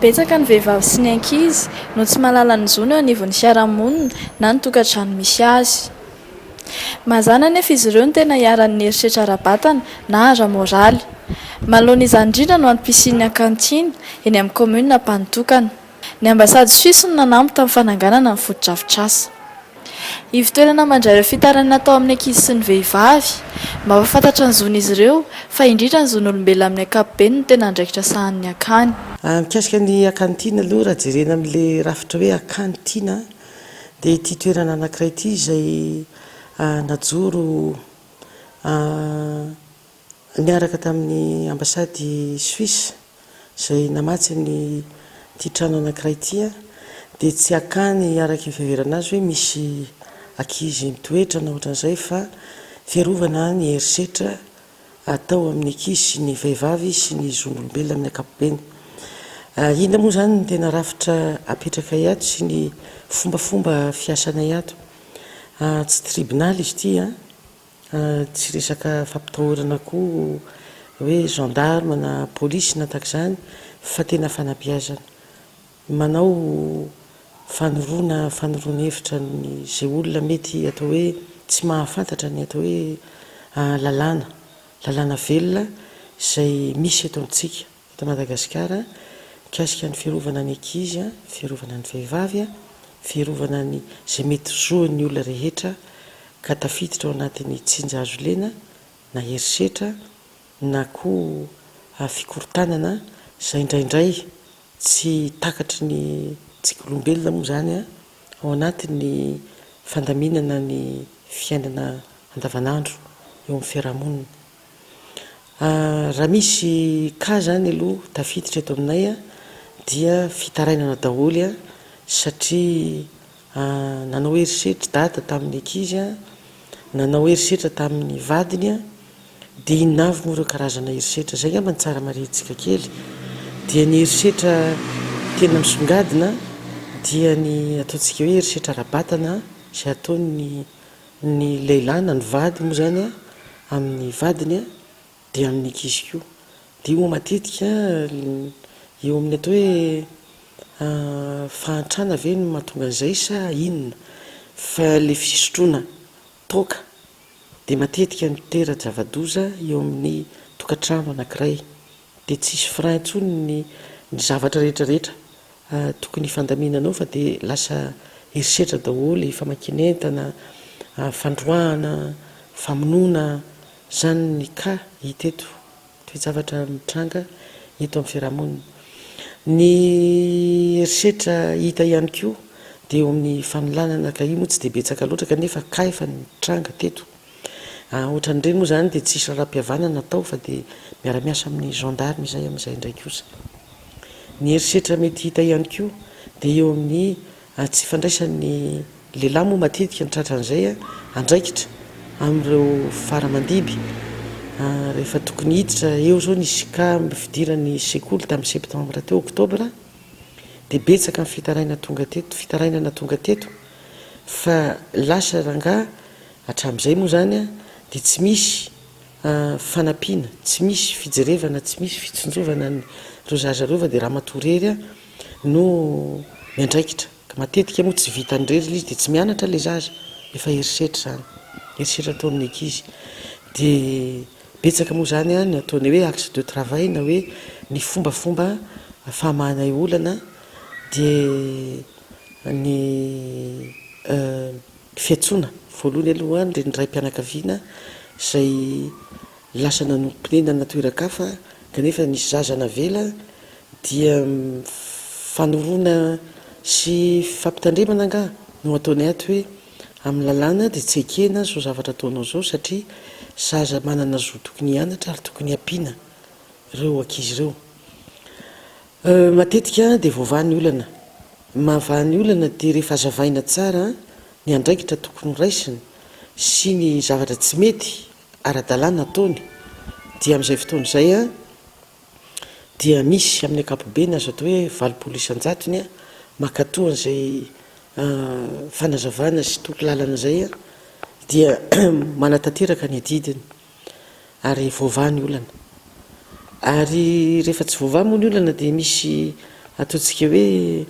Betsaka ny vehivavy sy ny ankizy no tsy mahalala ny zony eo anivon'ny fiarahamonina na ny tokantrano misy azy. Mazàna anefa izy ireo no tena iharan'ny herisetra ara-batana na ara-moraly. Manoloana izany indrindra no antom-pisian'ny Akantiny eny amin'ny kaominina Ampanotokana. Ny ambasady Suisse no nanampy tamin'ny fananganana ny fotodrafitrasa. Ivon-toerana mandray ireo fitarainana atao amin'ny ankizy sy ny vehivavy. Mampahafantatra ny zon'izy ireo, fa indrindra ny zon'olombelona amin'ny ankapobeny no tena andraikitra sahanin'ny akany. Mikasika ny Akany Tiana aloha, raha jerena amin'ilay rafitra hoe Akany Tiana dia ity toerana anankiray ity izay najoro niaraka tamin'ny ambasady Suisse izay namatsy ny ity trano anankiray ity dia tsy akany araka ny fiheverana azy hoe misy ankizy mitoetra na ohatran'izay fa fiarovana ny herisetra atao amin'ny ankizy sy ny vehivavy sy ny zon'olombelona amin'ny ankapobeny. Inona moa izany ny tena rafitra apetrakay ato sy ny fombafomba fiasanay ato? Tsy tribonaly izy ity an! Tsy resaka fampitahorana koa hoe gendarme na polisy na tahaka izany fa tena fanabeazana. Manao fanoroana fanoroana hevitra ny izay olona mety atao hoe tsy mahafantatra ny atao hoe lalàna, lalàna velona izay misy eto amintsika. Eto Madagasikara, mikasika ny fiarovana ny ankizy, fiarovana ny vehivavy, fiarovana ny izay mety zon'ny olona rehetra ka tafiditra ao anatin'ny tsinja azo lena na herisetra na koa fikorontanana izay indraindray tsy takatry ny tsika olombelona moa izany ao anatin'ny fandaminana ny fiainana andavanandro eo amin'ny fiarahamonina. Raha misy cas zany aloha tafiditra eto aminay dia fitarainana daholo satria nanao herisetra dada tamin'ny ankizy, nanao herisetra tamin'ny vadiny dia inona avy moa ireo karazana herisetra, izay angamba no tsara marihintsika kely dia ny herisetra tena misongadina dia ny ataontsika hoe herisetra ara-batana izay ataon'ny Ny lehilahy na ny vady moa izany amin'ny vadiny dia amin'ny ankizy koa. Dia io moa matetika eo amin'ny atao hoe fahantrana ve no mahatonga an'izay sa inona? Fa ilay fisotroana toaka dia matetika mitera-java-doza eo amin'ny tokantrano anankiray. Dia tsisy frein intsony ny ny zavatra rehetra rehetra tokony hifandaminana ao fa dia lasa herisetra daholo, famakian'entana, fandroahana, famonoana, izany ny cas hita eto, toe-javatra mitranga eto amin'ny fiarahamonina. Ny herisetra hita ihany koa dia eo amin'ny fanolanana ka io moa tsy dia betsaka loatra kanefa cas efa nitranga teto. Ohatran'ireny moa izany dia tsisy raharaham-pihavanana atao fa dia miara-miasa amin'ny gendarme izahay amin'izay indray kosa. Ny herisetra mety hita ihany koa dia eo amin'ny tsy fandraisan'ny lehilahy moa matetika ny tratran'izay andraikitra amin'ireo fara aman-dimby rehefa tokony hiditra eo izao nisy cas fidiran'ny sekoly tamin'ny septembre teo octobre dia betsaka ny fitaraina tonga teto fitarainana tonga teto fa lasa rangahy Hatramin'izay moa izany dia tsy misy fanampiana, tsy misy fijerevana, tsy misy fitsinjovana an'ireo zaza ireo fa dia ramatoa irery no miandraikitra. Ka matetika moa tsy vitany irery ilay izy dia tsy mianatra ilay zaza, efa herisetra izany, herisetra atao amin'ny ankizy. Dia betsaka moa izany ny ataonay hoe axe de travail na hoe ny fombafomba famahanay olana dia ny Fiantsoana voalohany aloha ny raim-pianakaviana izay lasa nanompo-ponenana toeran-kafa kanefa nisy zaza navela dia fanoroana sy fampitandremana angaha no ataonay ato hoe amin'ny lalàna dia tsy ekena izao zavatra ataonao izao satria zaza manana zo tokony hianatra ary tokony hampiana ireo ankizy ireo. Matetika dia voavaha ny olana. Ny mahavaha ny olana dia rehefa hazavaina tsara ny andraikitra tokony ho raisiny sy ny zavatra tsy mety ara-dalàna ataony dia amin'izay fotoana izay dia misy amin'ny ankapobeny azo atao hoe 80% mankatoa an'izay fanazavana sy torolalana izay dia manatanteraka ny adidiny. ary voavaha ny olana. Ary rehefa tsy voavaha moa ny olana dia misy ataontsika hoe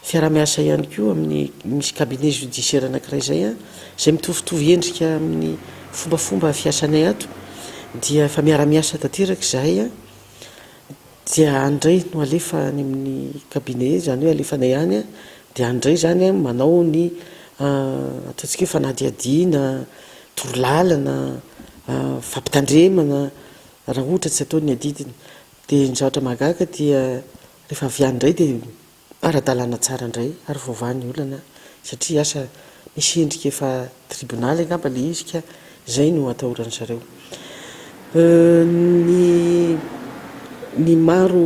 fiaraha-miasa ihany koa amin'ny misy cabinet judiciaire anankiray izay izay mitovitovy endrika amin'ny fombafomba fiasanay ato dia efa miara-miasa tanteraka izahay dia any indray no alefa any amin'ny cabinet, izany hoe alefanay any dia any indray izany manao ny ataontsika hoe fanadihadiana, torolalana, fampitandremana raha ohatra tsy ataony ny adidiny. Dia ny zavatra mahagaga dia rehefa avy any indray dia ara-dalàna tsara indray ary voavaha ny olana satria asa misy endrika efa tribonaly angamba ilay izy ka izay no atahoran-dry zareo. Ny ny maro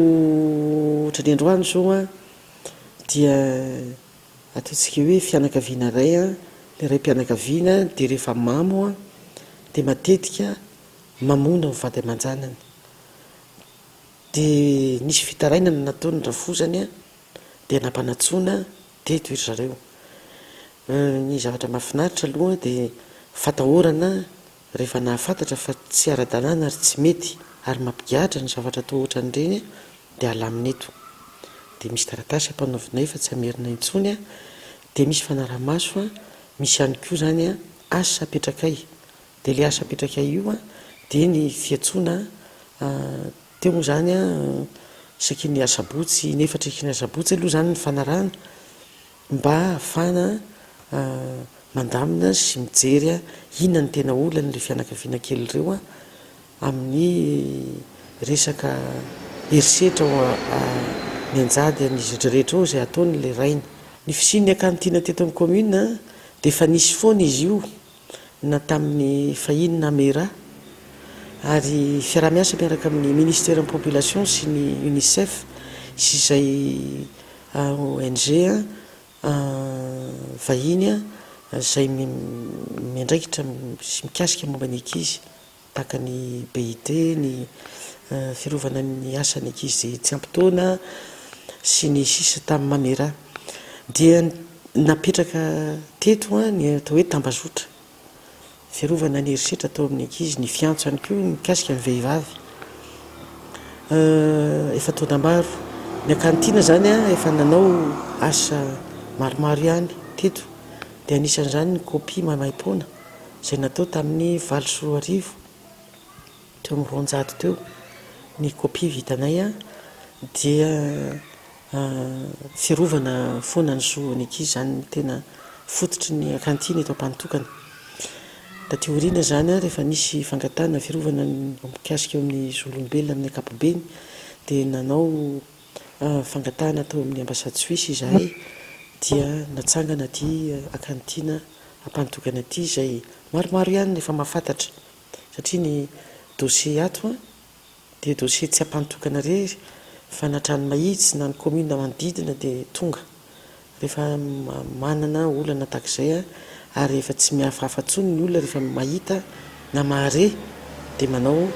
ohatran'ny androany izao an dia ataontsika hoe fianakaviana iray an, ilay raim-pianakaviana dia rehefa mamo an dia matetika mamono ny vady aman-janany. Dia nisy fitarainana nataon'ny rafozany dia nampanantsoina teto ry zareo. Ny zavatra mahafinaritra aloha dia fatahorana rehefa nahafantatra fa tsy ara-dalàna ary tsy mety ary mampigadra ny zavatra atao ohatran'ireny dia alamina eto. Dia misy taratasy ampanaovinay fa tsy hamerina intsony dia misy fanaraha-maso, misy ihany koa izany asa apetrakay Dia ilay asa apetraka io dia ny fiantsoana teo moa izany isaky ny asabotsy, in'efatra isaky ny asabotsy aloha izany ny fanarahana mba ahafahana mandamina sy mijery inona no tena olan'ireo fianakaviana kely ireo amin'ny resaka herisetra mianjady amin'izy rehetra eo izay ataon'ilay rainy. Ny fisian'ny akany tiana teto amin'ny commune dia efa nisy foana izy io na tamin'ny fahiny na Mera, ary fiaraha-miasa miaraka amin'ny Ministeran'ny Population sy ny Unicef sy izay ONG vahiny izay miandraikitra sy mikasika momba ny ankizy. tahaka ny BID, ny fiarovana ny asan'ny ankizy tsy ampy taona sy ny sisa tamin'ny Mamera. Dia napetraka teto ny atao hoe tambazotra fiarovana ny herisetra atao amin'ny ankizy, ny fiantso ihany koa mikasika ny vehivavy. Efa taona maro. Ny Akany Tiana izany efa nanao asa maromaro ihany teto dia anisan'izany ny kopia maimaimpoana. izay natao tamin'ny 2008, teo amin'ny 200 teo ny kopia vitanay dia fiarovana foana ny zon'ny ankizy izany no tena fototry ny akantiny eto Ampanotokana. Taty aoriana izany rehefa nisy fangatahana fiarovana mikasika eo amin'ny zon'olombelona amin'ny ankapobeny dia nanao fangatahana tao amin'ny ambassade Suisse izahay dia natsangana ity akantina Ampanotokana ity izay maromaro ihany no efa mahafantatra satria ny dossier ato dia dossier tsy Ampanotokana irery fa na Tranomahitsy na ny commune manodidina dia tonga rehefa manana olana tahaka izay ary efa tsy mihafahafa intsony ny olona rehefa mahita na mahare dia manao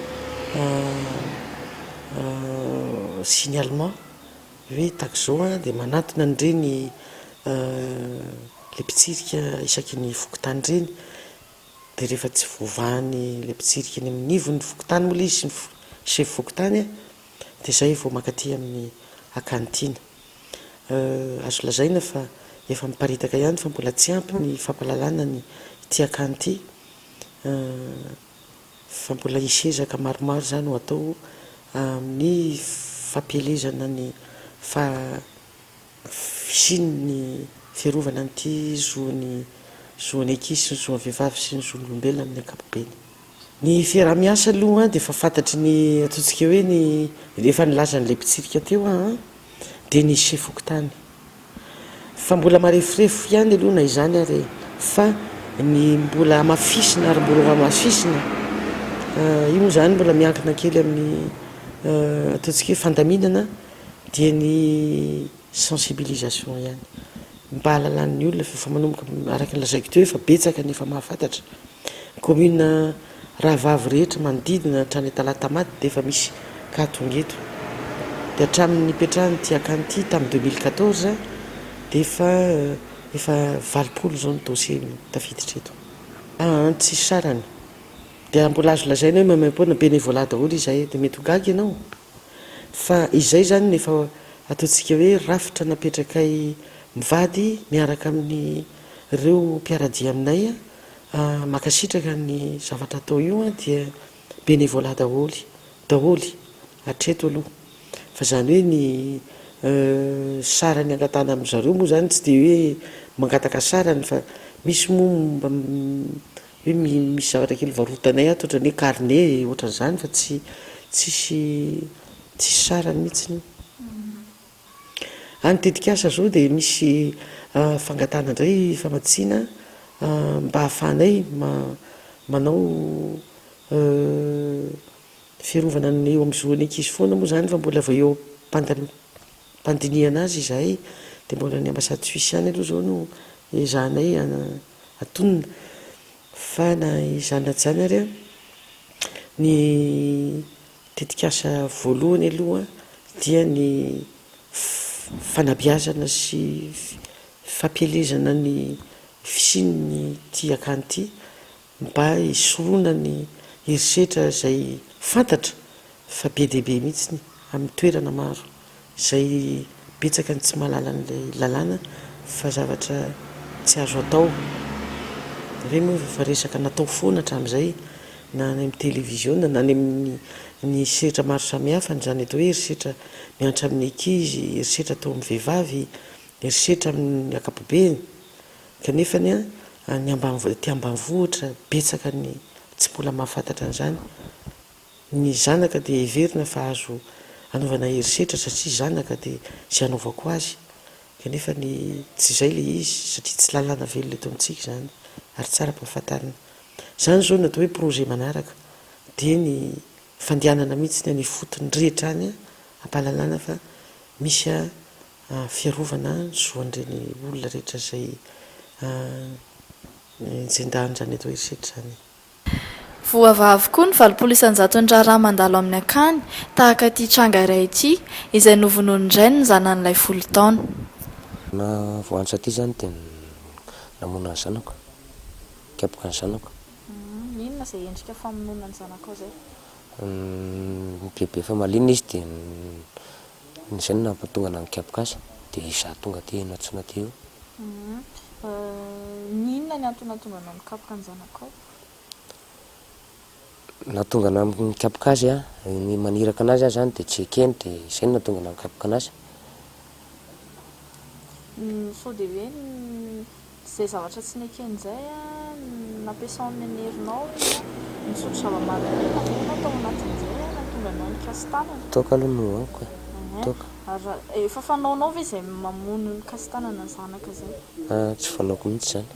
signalement hoe tahaka izao dia manatona an'ireny ilay mpitsirika isaky ny fokontany ireny dia rehefa tsy voavahan'ilay mpitsirika eny amin'ny ivon'ny fokontany moa ilay izy sy ny chef fokontany dia izay vao mankaty amin'ny akany tiana. Azo lazaina fa efa miparitaka ihany fa mbola tsy ampy ny fampahalalana ny ity akany ity fa mbola hisy ezaka maromaro izany ho atao amin'ny fampielezana ny fisian'ny fiarovana an'ity zon'ny zon'ny ankizy sy ny zon'ny vehivavy sy ny zon'olombelona amin'ny ankapobeny. Ny fiaraha-miasa aloha dia efa fantatry ny ataontsika hoe ny efa nilazan'ilay mpitsirika teo aho an, dia ny chef fokontany. Fa mbola mareforefo ihany aloha na izany ary e, fa ny mbola hamafisina ary mbola ho hamafisina, io moa izany mbola miankina kely amin'ny ataontsika hoe fandaminana dia ny sensibilisation ihany mba hahalalan'ny olona fa efa manomboka araka ny lazaiko teo efa betsaka ny efa mahafantatra ny commune rahavavy rehetra manodidina hatrany Talatamaty dia efa misy cas tonga eto dia hatramin'ny nipetrahan'ity akany ity tamin'ny 2014 dia efa efa 80 izao ny dossier tafiditra eto. Aa tsisy sarany dia mbola azo lazaina hoe maimaimpoana bénévolat daholo izahay dia mety ho gaga ianao. Fa izay izany no efa ataontsika hoe rafitra napetrakay mivady miaraka amin'ireo mpiara-dia aminay mankasitraka ny zavatra atao io dia bénévolat daholo daholo hatreto aloha. Fa izany hoe ny sarany angatahana amin-dry zareo moa izany tsy dia hoe mangataka sarany fa misy moa mba hoe misy zavatra kely varotanay ato ohatran'ny hoe carnet ohatran'izany fa tsy tsisy tsisy sarany mihitsy io. Any tetikasa izao dia misy fangatahana indray famatsiana mba ahafahanay manao Fiarovana ny eo amin'ny zon'ny ankizy foana moa izany fa mbola vao eo am-pandinihana azy izahay dia mbola ny ambassade suisse ihany aloha izao no ezahanay hatonina fa na izany na tsy izany ary ny tetikasa voalohany aloha dia ny fanabeazana sy fampielezana ny fisian'ity akany ity mba hisorohana ny herisetra izay fantatra fa be dia be mihitsy amin'ny toerana maro izay betsaka ny tsy mahalala an'ilay lalàna fa zavatra tsy azo atao. Ireny moa efa resaka natao foana hatramin'izay na any amin'ny televiziona na any amin'ny ny sehatra maro samihafa izany atao hoe herisetra mihatra amin'ny ankizy, herisetra atao amin'ny vehivavy, herisetra amin'ny ankapobeny. Kanefa ny any aty ambanivohitra betsaka ny tsy mbola mahafantatra an'izany. Ny zanaka dia heverina fa azo anaovana herisetra satria zanaka dia izay anaovako azy. Kanefa ny tsy izay ilay izy satria tsy lalàna velona eto amintsika izany ary tsara ampahafantarina. Izany izao no atao hoe projet manaraka dia ny fandehanana mihitsy any ifotony rehetra any ampahalalana fa misy fiarovana ny zo an'ireny olona rehetra izay jendahin'izany atao herisetra izany. Voavaha avokoa ny 80 isan-jaton'ny raharaha mandalo amin'ny akany, tahaka ity tranga iray ity, izay novonoin'ny rainy ny zanany ilay folo taona. Na voantso aty izany dia namono ny zanako, nikapoka ny zanako. Inona izay endrika famonoana ny zanakao izay? Bebe efa malina izy dia Izay no nampatonga anah nikapoka azy dia izaho tonga aty nantsoina aty io. N'inona ny antony nahatonga anao nikapoka ny zanakao? Nahatonga anah nikapoka azy an, ny maniraka anazy aho zany dia tsy ekeny dia izay no nahatonga anah nikapoka anazy. Sao dia hoe Izay zavatra tsy nekeny izay nampiasaony ny herinao ianao, nisotro zava-mahadomelina ve ianao tao anatin'izay nahatonga anao nikasi-tanana? Toaka aloha no nohaniko e, toaka. Ary efa fanaonao ve izay mamono mikasi-tanana ny zanaka izay? Tsy fanaoko mihitsy izany,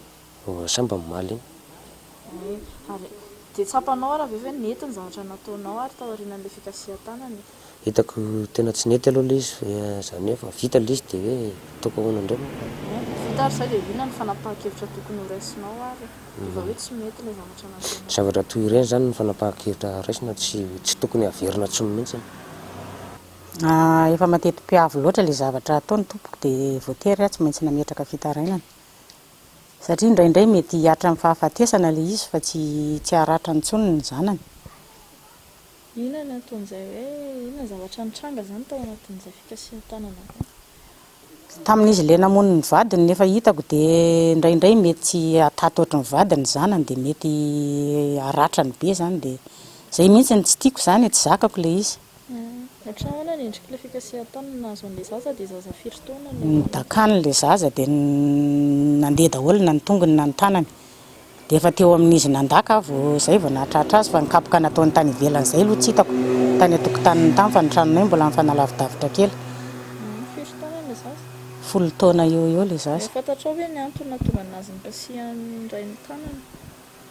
vao sambany omaly iny. Ary dia tsapanao ary avy eo ve nety ny zavatra nataonao ary taorianan'ilay fikasihan-tanana e? Hitako tena tsy nety aloha ilay izy fa izany hoe efa vita ilay izy dia hoe ataoko ahoana indray moa? Vita ary izay dia inona ny fanapahan-kevitra tokony ho raisinao ary rehefa hoe tsy mety ilay zavatra nataonao? Zavatra toy ireny izany ny fanapahan-kevitra raisina tsy tsy tokony haverina intsony mihitsy. Efa mateti-piavy loatra ilay zavatra ataony tompoko dia voatery aho tsy maintsy nametraka fitarainana. Satria indraindray mety hihatra amin'ny fahafatesana ilay izy fa tsy tsy haratra intsony ny zanany. Inona ny anton'izay hoe inona ny zavatra nitranga izany tao anatin'izay fikasihan-tanana izay? Tamin'izy ilay namono ny vadiny ny efa hitako dia indraindray mety tsy hataty ohatry ny vadiny ny zanany dia mety haratrany be izany dia izay mihitsy no tsy tiako izany e, tsy zakako ilay izy. Ohatran'ny ahoana ny endrik'ilay fikasihan-tanana nahazo an'ilay zaza dia zaza firy taona no. Nodakany ilay zaza dia nandeha daholo na ny tongony na ny tanany. Dia efa teo amin'izy nandaka aho vao izay vao nahatratra azy fa ny kapoka nataony tany ivelany izay aloha tsy hitako tany an-tokotaniny tany fa ny tranonay mbola nifanalavitavitra kely. Firy taona ilay zaza? Folo taona eo ho eo ilay zaza. Fantatrao ve ny antony nahatonga anazy nikasihan'ny rainy tanana?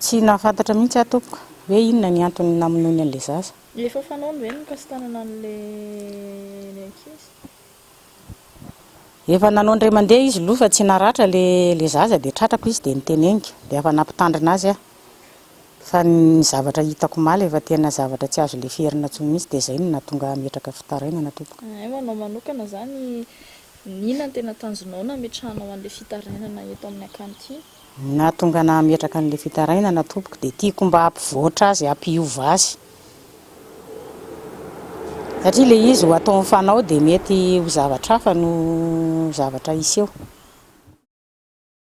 Tsy nahafantatra mihitsy aho tompoko hoe inona ny antony namonoany an'ilay zaza. Efa fanaony ve ny mikasi-tanana an'ilay ankizy? Efa nanao indray mandeha izy loha fa tsy naratra le le zaza dia tratrako izy dia niteneniko dia efa nampitandrina azy aho fa ny zavatra hitako omaly efa tena zavatra tsy azo leferina intsony mihitsy dia izay no nahatonga ahy hametraka fitarainana tompoko. Hay ho anao manokana izany inona no tena tanjonao nametrahanao an'ilay fitarainana eto amin'ny akany ity? Ny nahatonga anah hametraka an'ilay fitarainana tompoko dia tiako mba hampivoatra azy hampiova azy. Satria ilay izy ho atao mifanao dia mety ho zavatra hafa no zavatra hiseho.